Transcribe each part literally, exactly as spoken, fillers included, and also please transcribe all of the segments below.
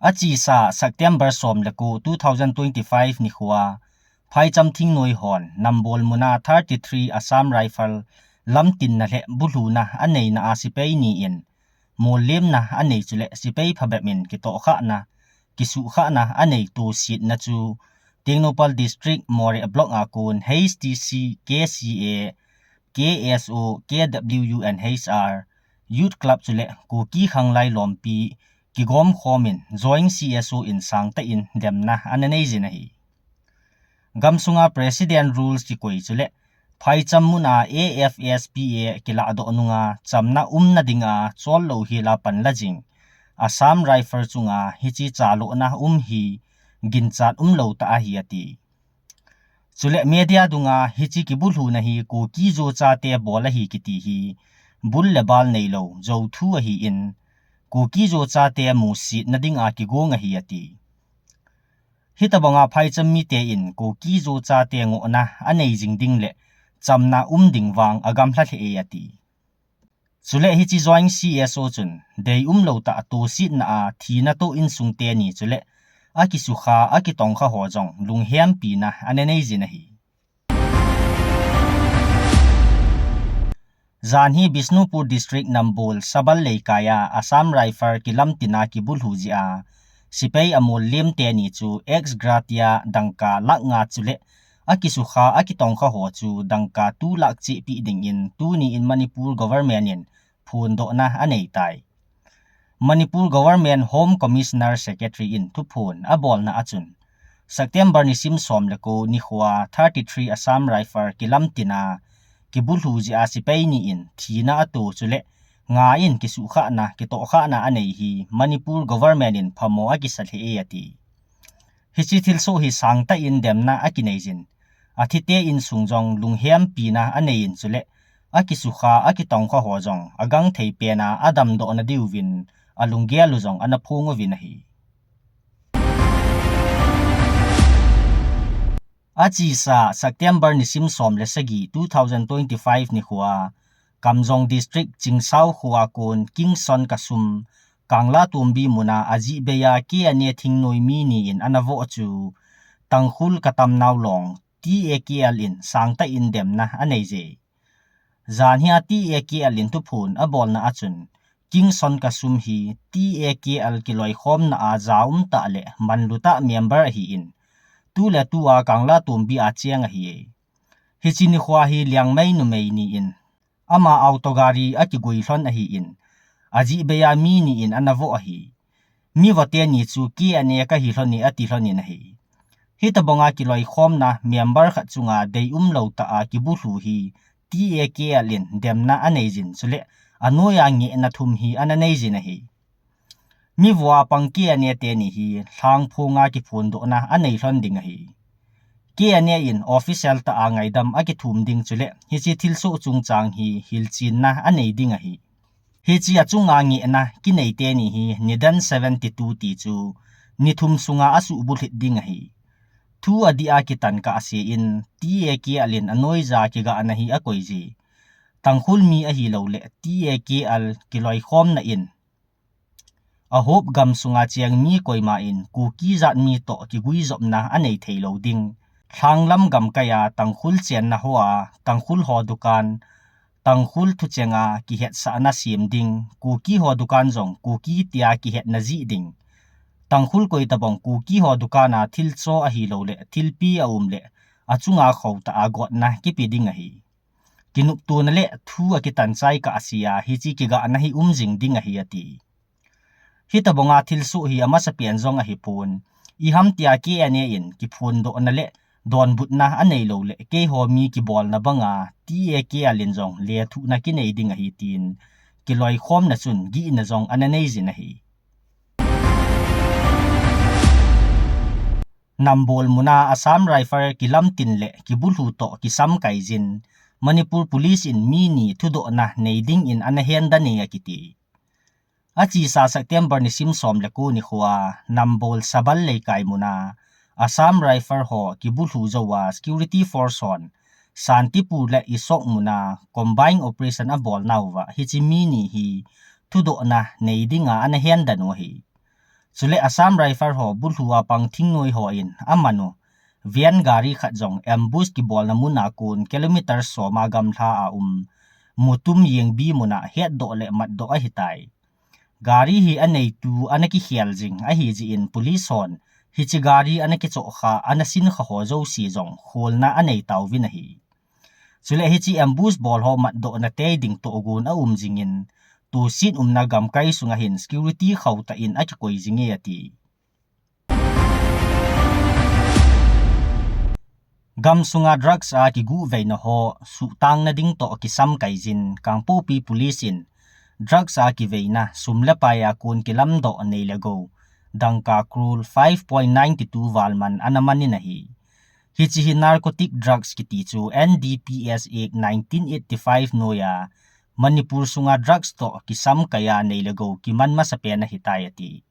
Achesa September som le ko two thousand twenty-five nikhoa, phaicham thingnoi hon Nambol muna thirty-three Assam Rifle lamtinna le bulhuna aneina a sepai ni in mollemna anei chule sepai phabep in kitohkhahna, kisuhkhahna anei tosetna chu Tengnoupal District Moreh Block a kon H T C, K C A, K S O, K W U and H R, Youth Club chule Kuki Khanglai Lompi kigomkhom in Joint C S O in sangtah in demna ana neijin ahi. Gamsunga President Rules kikoi chule phaicham muna A F S P A kilahdoh nunga chamna umna dinga chollou hela panla jing Assam Rifle chunga hiche chalohna um hi ginchat umlou tah ahi ati. Chule media dunga hiche kibulhuna hi Kuki Zo chate bol ahi kiti hi bul le bal neilou jouthu ahin, Kuki Zo chate musetna dinga kigong ahi ati. Hitobanga phaicham mite in Kuki Zo chate ngohna anei jing ding le chamna um ding vang agamlha lheh e ati. Chule hiche Joint C S O chun deium lou tah tosetna a thina toh insung teni chule akisukha, akitongkha ho jong lunghempina ana neijin ahi. Jan hi Bishnupur District Nambol Sabal Leikai a Assam Rifle kilamtin a kibulhu jeh a sepai amollem teni chu ex gratia dangka lakh nga chule akisukha, akitongkha ho chu dangka two lakh chehpeh dingin tuni in Manipur government in phondohna aneitai. Manipur Government Home Commissioner Secretary in thuphon abolna achun, September nisim som le ko nikhoa thirty-three Assam Rifle kilamtin a kibulhu jeh a sepai ni in thina ato chule nga in kisuhkhahna, kitohkhahna anei hi Manipur government in phamo akisa lheh e ati. Hiche thilsoh hi sangtah in demna akineijin, athite insung jong lunghempina aneiyin chule akisukha, akitongkha ho jong agangthei pen a adamdohna diuvin alunggel u jong ana phong uvin ahi. Achesa September nisim som le sagi two thousand twenty-five nikhoa Kamjong District Chingsao khoa kon Kingson Kasum Kanglatombi muna ajeh beiya K N A thingnoi mi ni in ana voh chu Tangkhul Katamnao Long T A K L in sangtah in demna aneije. Jan hia T A K L in thuphon abolna achun Kingson Kasum hi T A K L kiloikhomna a jaum tah le manlu tah member ahin, tuletua Kanglatombi a cheng ahi. Hiche nikhoa hi Liangmai numei ni in ama auto gari akigui lhon ahin, ajeh beiya mi ni in ana voh ahi. Mi vote ni chu K N A kahi lhon e ati lhon in ahi. Hitobanga kiloikhomna member khat chunga deium lou tah a kibulhu hi T A K L in demna aneijin chule anoiya ngehna thum hi ana neijin ahi. Mi voa pang K N A teni hi lhangphonga kiphondohna anei lhon ding ahi. K N A in official tah a ngaidam akithum ding chule hiche thilsoh chungchang hi hilchenna anei ding ahi. Hiche achunga ngehna kinei teni hi nidan seventy-two ti chu nithum sunga asuhbulhit ding ahi. Thu adih a kitan kahse in T A K L in anoija kigahna hi akoije. Tangkhul mi ahilouleh T A K L kiloikhomna in ahop gamsunga cheng mi koima in Kuki jat mi toh kiguijopna anei theilou ding. Lhanglam gamkaiya Tangkhul chenna hoa Tangkhul ho dukan, Tangkhul thuchenga kihetsahna sem ding, Kuki ho dukan jong Kuki tia kihetna jih ding. Tangkhul koitobang Kuki ho dukana thilcho ahilouleh thilpi aumleh achunga khotah a gotna kipe ding ahi. Kinoptona le thu akitan chai kahsea hiche kigahna hi umjing ding ahi ati. Hitobanga thilsoh hi amasapen jong ahipon, iham tia K N A in kiphondohna le donbutna aneilou le keiho mi kibolna banga T A K L in jong lethuhna kinei ding ahi tin kiloikhomna chun gihna jong ana neijin ahi. Nambol muna Assam Rifle kilamtin le kibulhu toh kisamkaijin, Manipur Police in mi ni thudohna nei dingin ana hendan e akiti. Achesa September nisim som le ko nikhoa Nambol Sabal Leikai muna Assam Rifle ho kibulhu jouva Security Force hon Santipur le Isok muna Combined Operation abolnauva hiche mi ni hi thudohna nei dinga ana hendan u ahi. Chule Assam Rifle ho bulhu a pang thingnoi hon aman u van gari khat jong ambush kibolna mun a kon kilometer som a gamla a um Mutum Yengbi mun a hetdoh le matdoh ahitai. Gari hi aneitu ana kikhel jing ahi jeh in police hon hiche gari ana kichoh kha, ana sin kha ho jouse jong kholna anei tauvin ahi. Chule hiche ambush bol ho matdohna tei ding tohgon aum jing in, tusin umna gamkai sunga hin security khauh tah in akikoi jing e ati. Gam sunga drugs a kiguhveina ho suhtangna ding toh kisamkai jin, Kangpokpi Police in drugs a kiveina sum le pai a kon kilamdoh nei le gou dangka crore five point nine two val man ana man in ahi. Hiche hi narcotic drugs kiti chu N D P S Act nineteen eighty-five noiya Manipur sunga drugs toh kisamkai a nei le gou kiman masapen ahitai ati.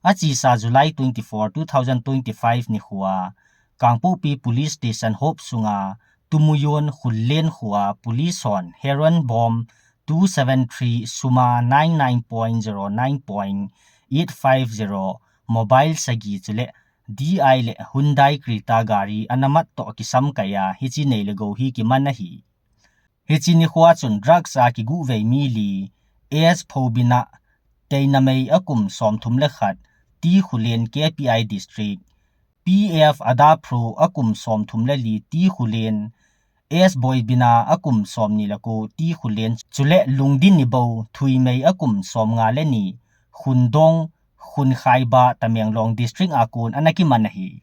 Achesa July twenty-four, two thousand twenty-five nikhoa Kangpokpi Police Station hop sunga Tumuyon Khullen khoa police hon heroin bomb two seven three, sum a nine nine point zero nine point eight five zero, mobile sagi chule D I le Hyundai Creta gari ana mat toh kisamkai a hiche nei le gou hi kiman ahi. Hiche nikhoa chun drugs a kiguhvei mi li, S Phobina, Teinamei, akum somthum le khat, T Khullen, K P I District, P F Adaphro, akum somthum le li, T Khullen, S Boibina, akum somni le ko, T Khullen, chule Lungdin Nibou Thuimei, akum somnga le ni, Khundong, Khunkhaiba, Tamenglong District a kon ana kiman ahi.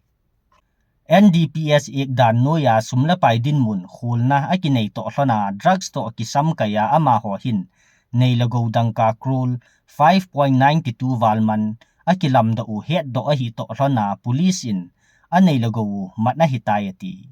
N D P S Act dan noiya sum le pai dinmun kholna akinei toh lhon a drugs toh kisamkai a amaho hin nei le gou dangka crore five point nine two val man akilamdoh u hetdoh ahi toh lhon a police in anei le gou u mat ahitai ati.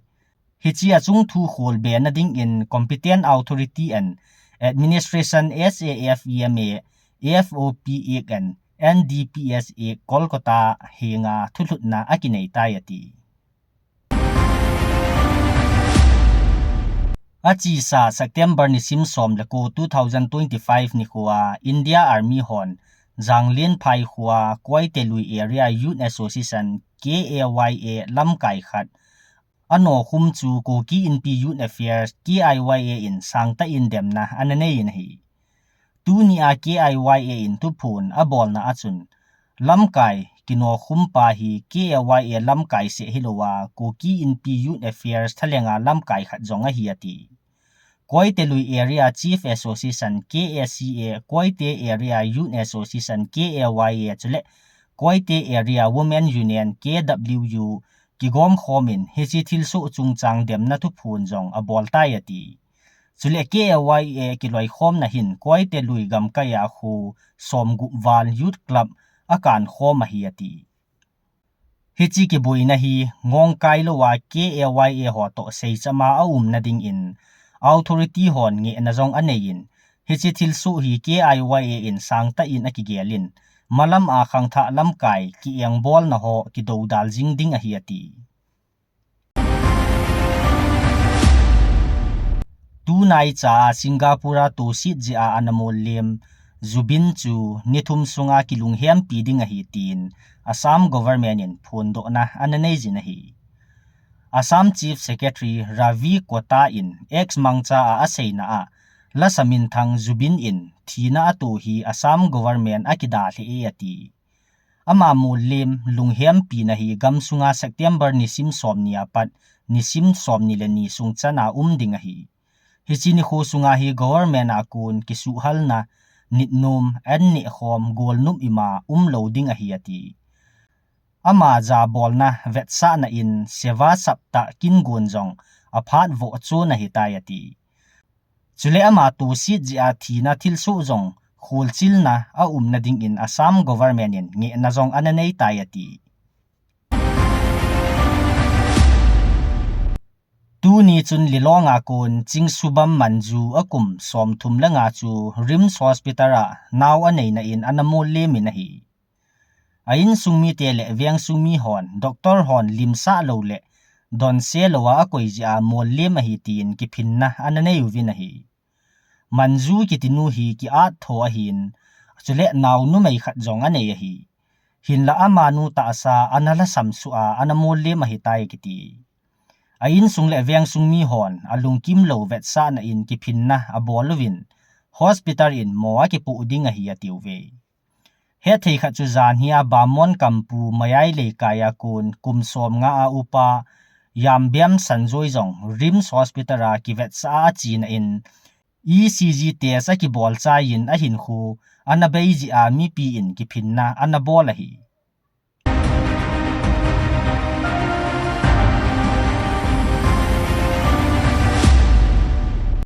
Hiche a chungthu kholbena ding in Competent Authority and Administration, S A F E M A, F O P Act and N D P S Act Kolkata henga thulhutna akinei tai ati. Achesa September nisim som le ko two thousand twenty-five nikhoa India Army hon Janglianphai khoa Koitelui Area Youth Association, K A Y A, lamkai khat anokhum chu Kuki Inpi Youth Affairs, K I Y A in sangtah in demna ana nei in ahi. Tunia K I Y A in thuphon abolna achun, lamkai kinokhum pa hi K I Y A lamkai seh hilouva Kuki Inpi Youth Affairs thalenga lamkai khat jong ahi ati. Koitelui Area Chief Association, K A C A, Koite Area Youth Association, K A Y A, chule Koite Area Women Union, K W U, kigomkhom in hiche thilsoh chungchang demna thuphon jong abol tai ati. Chule K A Y A kiloikhomna hin Koitelui gamkai a kho somgup val Youth Club akankhom ahi ati. Hiche kiboina hi ngongkai louva K A Y A ho toh seichama aumna ding in authority hon ngehna jong anei in, hiche thilsoh hi K I Y A in sangtah in akigel in, malam a khangthah lamkai kiengbolna ho kidoudal jing ding ahi ati. Tunaicha a Singapore a toset jeh a ana mollem Zubeen chu nithum sunga kilunghempi ding ahi tin Assam government in phondohna ana nei jin ahi. Assam Chief Secretary Ravi Kota in X mangcha a aseina a, lasa minthang Zubeen in thina ato hi Assam government akidalhe e ati. Ama mollem lunghempina hi gamsunga September nisim somni apat nisim somni le ni sung chana um ding ahi. Hiche nikho sunga hi government a kon kisuhhalna, nitnom, an nehkhom, golnop ima umlou ding ahi ati. Ama jabolna vetsahna in Seva Saptah kingon jong aphat vohchon ahitai ati. Chule ama toset jeh a thina thilsoh jong kholchilna aumna ding in Assam government in ngehna jong ana nei tai ati. Tuni chun Lilong a kon Chingsubam Manju akum somthum le nga chu RIMS Hospital a nao aneina in ana mollem in ahi. A insung mite le vengsung mi hon, doctor hon limsah lou le donse lou a akoi jeh a mollem ahi tin kiphinna ana nei uvin ahi. Manju kiti nu hi ki-at tho ahin, chule nao numei khat jong anei ahi. Hinlah amanu tahsa ana lhasam suh a ana mollem ahitai kiti. A insung le vengsung mihon alungkim lou vetsahna in kiphinna abol uvin, hospital in mo akipoh ding ahi atiuve. Hetthei khat chu janhi a Bamon Kampu Mayai Leikai a kon kum somnga a upa Yambem Sanjoi jong RIMS Hospital a kivetsah a achena in E C G test akibol chai in ahinkho ana bei jeh a mipi in kiphinna ana bol ahi.